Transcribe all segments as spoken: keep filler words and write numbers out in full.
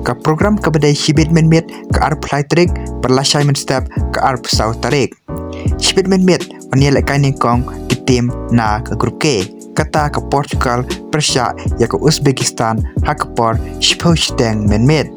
Ka program kaba dei shibit mynmiet ka arphew lai tarik bad lashai mynstep ka arphew saw tarik. Shibit mynmiet ban ïalehkai nyngkong ki tim na ka Group K. Kata ka Portugal pyrshah ïa ka Uzbekistan ha ka por shiphew shiteng mynmiet.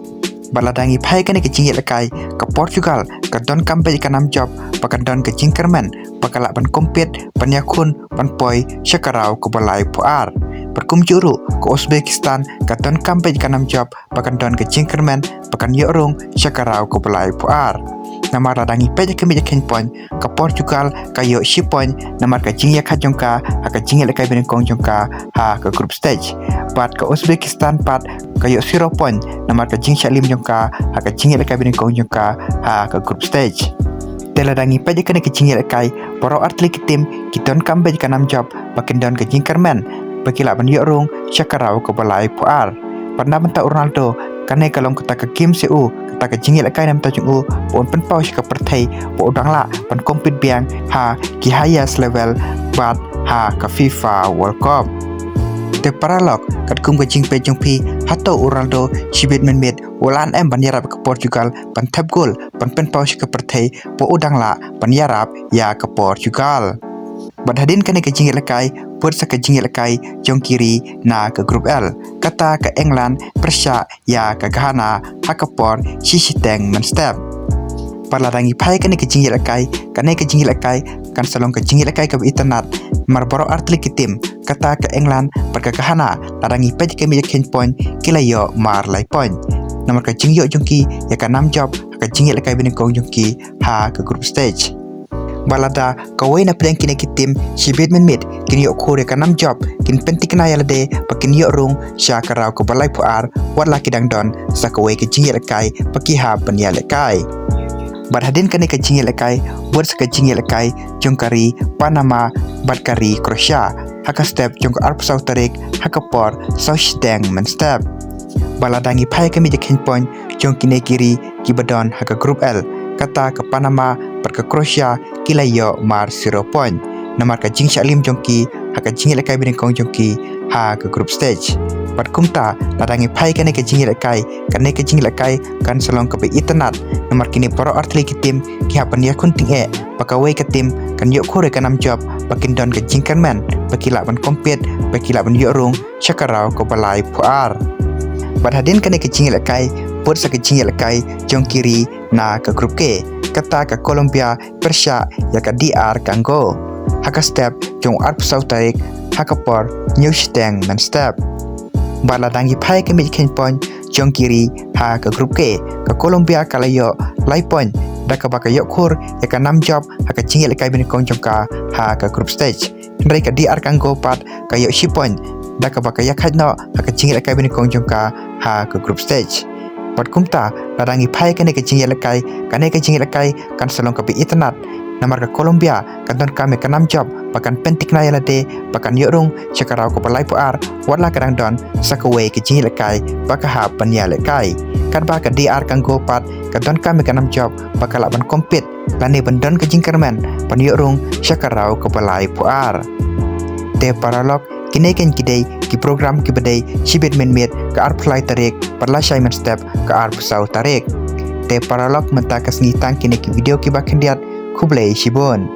Bad lada ngi phai kane ka jingïalehkai, ka Portugal ka donkam beit ka nam jop ba kan don ka jingkyrmen ba ka lah ban compete ban ïakhun ban poi sha ka round kaba laiphew ar. Bad kumjuh ruh ka Uzbekistan ka donkam beit ka nam jop ba kan don ka jingkyrmen ba kan ïoh rung sha ka round kaba laiphew ar. Namar lada ngi peit ïa ka miej ka kheiñ point, ka Portugal ka ïoh shi point namar ka jingïakhaid jong ka ha ka jingïalehkai banyngkong jong ka ha ka group stage. Bad ka Uzbekistan pat ka ïoh zero point namar ka jingshah lim jong ka ha ka jingïalehkai banyngkong jong ka ha ka group stage. Te lada ngi peit ïa kane ka jingïalehkai, baroh artylli ki tim ki donkam beit ka nam jop ba kin don ka jingkyrmen ba ki lah ban ïoh rung sha ka round kaba laiphew ar. Bad na bynta u Ronaldo, kane ka long kata ka game sha u, kata ka jingïalehkai na bynta jong u ba un pynpaw sha ka pyrthei ba u dang lah ban compete biang ha ki highest level bad ha ka FIFA World Cup. Te paralok, katkum ka jingpeit jong phi, hato u Ronaldo shibit mynmiet u lah ne em ban ïarap ka Portugal ban thep gol ban pynpaw sha ka pyrthei ba u dang lah ban ïarap ïa ka Portugal? Bad hadien kane ka jingïalehkai, bud sa ka jingïalehkai jong ki ri na ka Group L, kata ka England pyrshah ïa ka Ghana ha ka por shi shiteng mynstep. Bad lada ngi phai kane ka jingïalehkai, kane ka jingïalehkai kan sa long ka jingïalehkai kaba itynnad, namar baroh artylli ki tim, kata ka England bad ka Ghana, lada ngi peit ïa ka miej ka kheiñ point, ki la ïoh mar lai point. Namar ka jingïoh jong ki ïa ka nam jop ha ka jingïalehkai banyngkong jong ki ha ka group stage. Bad lada kawei na pdeng kine ki tim shibit mynmiet kin ïoh khur ïa ka nam jop, kin pynthikna ïa lade ba kin ïoh rung sha ka round kaba laiphew ar, wat la ki dang don sa kawei ka jingïalehkai ba ki hap ban ïalehkai. Bad hadien kane ka jingïalehkai, bud sa ka jingïalehkai jong ka ri Panama bad ka ri Croatia ha ka step jong ka arphew saw tarik ha ka por saw shiteng mynstep. Bad lada ngi phai ïa ka miej ka kheiñ point jong kine ki ri kiba don ha ka Group L, kata ka Panama bad ka Croatia ki la ïoh mar zero point namar ka jingshah lim jong ki ha ka jingïalehkai banyngkong jong ki ha ka group stage. Bad kumta, lada ngi phai ïa kane ka jingïalehkai, kane ka jingïalehkai kan sa long kaba itynnad, namar kine baroh artylli ki tim ki hap ban ïakhun tyngeh ba kawei ka tim kan ïoh khur ïa ka nam jop ba kin don ka jingkyrmen ba ki lah ban compete, ba ki lah ban ïoh rung sha ka round kaba laiphew ar. Bad hadien kane ka jingïalehkai, bud sa ka jingïalehkai jong ki ri na ka Group K, kata ka Colombia pyrshah ïa ka D R Congo ha ka step jong u arphew saw tarik ha ka por hynñiew shiteng mynstep. Bad lada ngi phai ïa ka miej ka kheiñ point jong ki ri ha ka Group K, ka Colombia ka la ïoh lai point da kaba ka ïoh khur ïa ka nam jop ha ka jingïalehkai banyngkong jong ka ha ka group stage. Hynrei ka D R Congo pat ka ïoh shi point da kaba ka ïakhaid noh ha ka jingïalehkai banyngkong jong ka ha ka group stage. Bad kumta, lada ngi phai ïa kane ka jingïalehkai, kane ka jingïalehkai kan sa long kaba itynnad, namar ka Colombia ka donkam ïa ka nam jop ba kan pynthikna ïa lade ba kan ïoh rung sha ka round kaba laiphew ar, wat la ka dang don sa kawei ka jingïalehkai ba ka hap ban ïalehkai. Katba ka D R Congo pat ka donkam ïa ka nam jop ba ka lah ban compete lane ban don ka jingkyrmen ban ïoh rung sha ka round kaba laiphew ar. Te paralok, kine keiñ ki dei ki program kiba dei shibit mynmiet ka arphew lai tarik bad lashai mynstep ka arphew saw tarik. Te paralok, mynta ka sngi tang kine ki video kiba khyndiat. Khublei shibun.